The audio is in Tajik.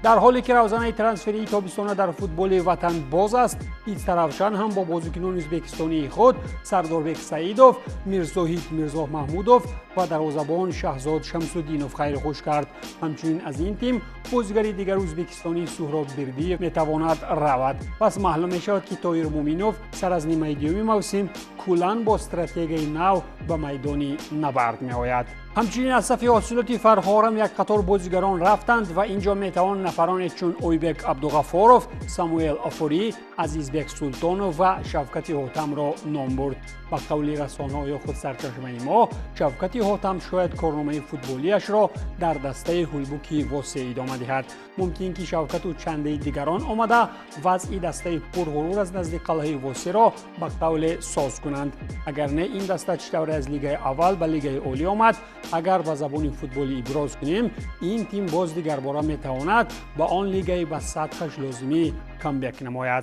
Дар ҳоле ки равзанаи трансферии тобистона дар футболи ватан боз аст, Истаравшан ҳам бо бозикунони ӯзбекистонии худ Сардорбек Саидов, Мирзоҳид Мирзоҳмаҳмудов ва дарвозабон Шаҳзод Шамсуддинов хайрхуш кард. Ҳамчунин аз ин тим бозигари дигар ӯзбекистонӣ Суҳроб Бердиев метавонад равад. Пас маълум мешавад, ки Тоир Муминов сар аз нимаи дуюми мавсим куллан бо стратегияи нав ба майдони набард меояд. Ҳамчунин аз сафи ҳосилоти Фархорам як қатор бозигарон рафтанд ва ин ҷо метавон нафароне чун Ойбек Абдуғаффоров, Самуэл Афорӣ, Азизбек Султонов ва Шавкати Ҳотамро ном бурд. Ба қавли расонаҳо ё худ сарчашмаи мо, Шавкати Ҳотам шояд корномаи футболиашро дар дастаи Ҳулбуки Восе идома диҳад. Мумкин ки Шавкату чандеи дигарон омада вазъи дастаи пурғурур аз назди қалъаи Восеро ба қавле соз кунанд. Агар не, ин даста чӣ тавре аз лигаи аввал ба лигаи олӣ омад, агар ба забони футболӣ иброз кунем, ин тим боз дигарбора метавонад ба он лигаи ба сатҳаш лозимӣ камбек намояд.